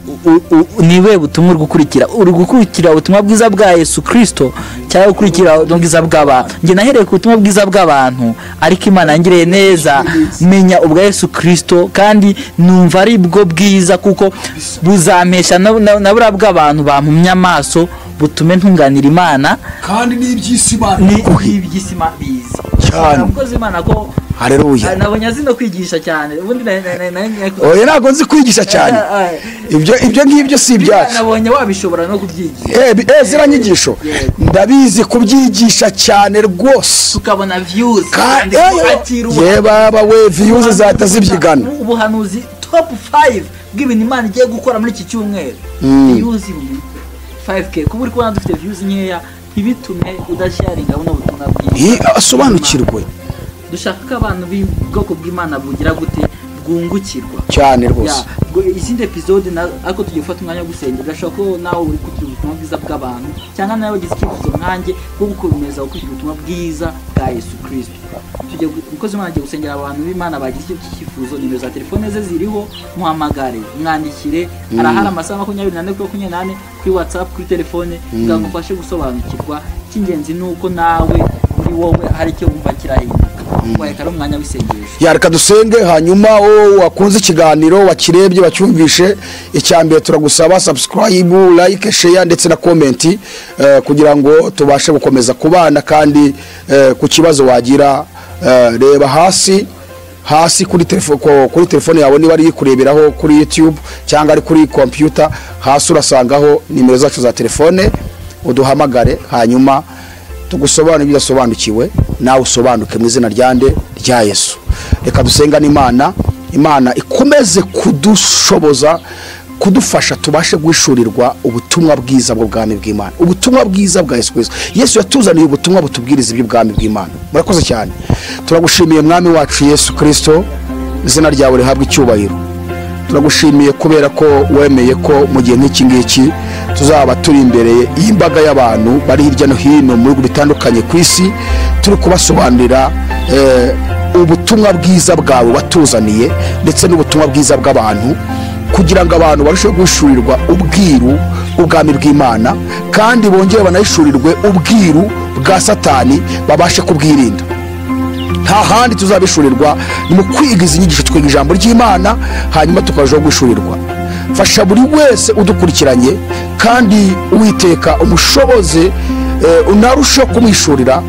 niwe butumwa uri gukurikira? Uri gukurikira ubutumwa bwiza bwa Yesu Kristo cyangwa gukurikira ubutumwa bwiza bw'abantu? Njye nahereye ku butumwa bwiza bw'abantu, ariko Imana yangiriye neza menya ubwa Yesu Kristo, kandi numva ari bwo bwiza, kuko buzampesha na buriya bw'abantu bampumye amaso, butume ntunganira Imana. Kandi n'iby'isi Imana Ni iby'isi biza Cyane. Umukozi Imana ko Haleluya. Nabonye azi no kwigisha cyane ubundi Oya, ntabwo nzi kwigisha cyane, ibyo ngibyo si ibyacu. Nabonye wabishobora no kubyigisha. Ziriya nyigisho ndabizi kubyigisha cyane rwose. Tukabona views. Ye baba we, views zahita zibyigana. Ubuhanuzi top 5 bw'ibintu Imana igiye gukora muri iki cyumweru, views 5K. Kuba uri kubona dufite views nkeya ntibitume udasharinga buno butumwa bwiza. Asobanukirwe. Dushaka ko abantu b'ubwoko bw'Imana bugira gute? Bwungukirwa cyane rwose. Izindi episode ariko tugiye gufata umwanya wo gusenga. Birashoboka ko nawe uri kugira ubutumwa bwiza bw'abantu, cyangwa nawe wagize icyifuzo nkanjye bwo gukomeza gukurikira ubutumwa bwiza bwa Yesu Kristo. Tugiye, umukozi w'Imana agiye gusengera abantu b'Imana bagize icyo cyifuzo. Nimero za telefone ze ziriho, muhamagare, mwandikire, arahari amasaha 24/24 kuri WhatsApp, kuri telefone, kugira ngo ufashe gusobanukirwa. Icy'ingenzi ni uko nawe muri wowe hari icyo wumva kirahinduka. Wareka ari umwanya w'isengesho. Yareka dusenge, hanyuma wowe wakunze ikiganiro, wakirebye, wacyumvishe, icya mbere turagusaba subscribe, like, share ndetse na comment, kugira ngo tubashe gukomeza kubana. Kandi ku kibazo wagira, reba hasi hasi kuri telefone, kuri telefone yawe, niba ari kureberaho kuri YouTube cyangwa ari kuri computer, hasi urasangaho nimero zacu za telefone, uduhamagare, hanyuma tugusobanurire ibyo udasobanukiwe, nawe usobanuke mu izina ryande? Rya Yesu. Reka dusenga n'Imana. Imana ikomeze kudushoboza, kudufasha tubashe guhishurirwa ubutumwa bwiza bw'ubwami bw'Imana, ubutumwa bwiza bwa Yesu Kristo. Yesu yatuzaniye ubutumwa butubwiriza iby'ubwami bw'Imana. Murakoze cyane, turagushimiye Mwami wacu Yesu Kristo, izina ryawe rihabwa icyubahiro. Turagushimiye kubera ko wemeye ko mu gihe nk'iki ngiki tuzaba turi imbere y'imbaga y'abantu bari hirya no hino mu bihugu bitandukanye ku isi, turi kubasobanurira ubutumwa bwiza bwawe watuzaniye ndetse n'ubutumwa bwiza bw'abantu, kugira ngo abantu barusheho guhishurirwa ubwiru bw'ubwami bw'Imana, kandi bongere banahishurirwe ubwiru bwa Satani, babashe kubwirinda. Nta handi tuzabishurirwa, ni mu kwiga izi nyigisho, twiga ijambo ry'Imana, hanyuma tukarushaho guhishurirwa. Fasha buri wese udukurikiranye, kandi Uwiteka umushoboze, unarusheho kumwishurira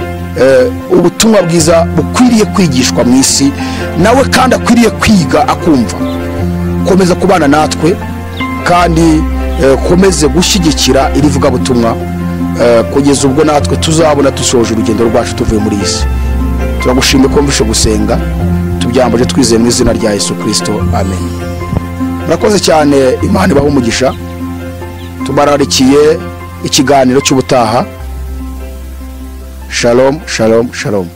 ubutumwa bwiza bukwiriye kwigishwa mu isi, nawe kandi akwiriye kwiga akumva. Komeza kubana natwe, kandi komeze gushyigikira iri vugabutumwa, kugeza ubwo natwe tuzabona dusoje urugendo rwacu tuvuye muri iyi si. Turagushimye ko wumvishe gusenga, tubyambaje twizeye mu izina rya Yesu Kristo, amen. Murakoze cyane, Imana ibahe umugisha. Tubararikiye ikiganiro cy'ubutaha. Shalom, shalom, shalom.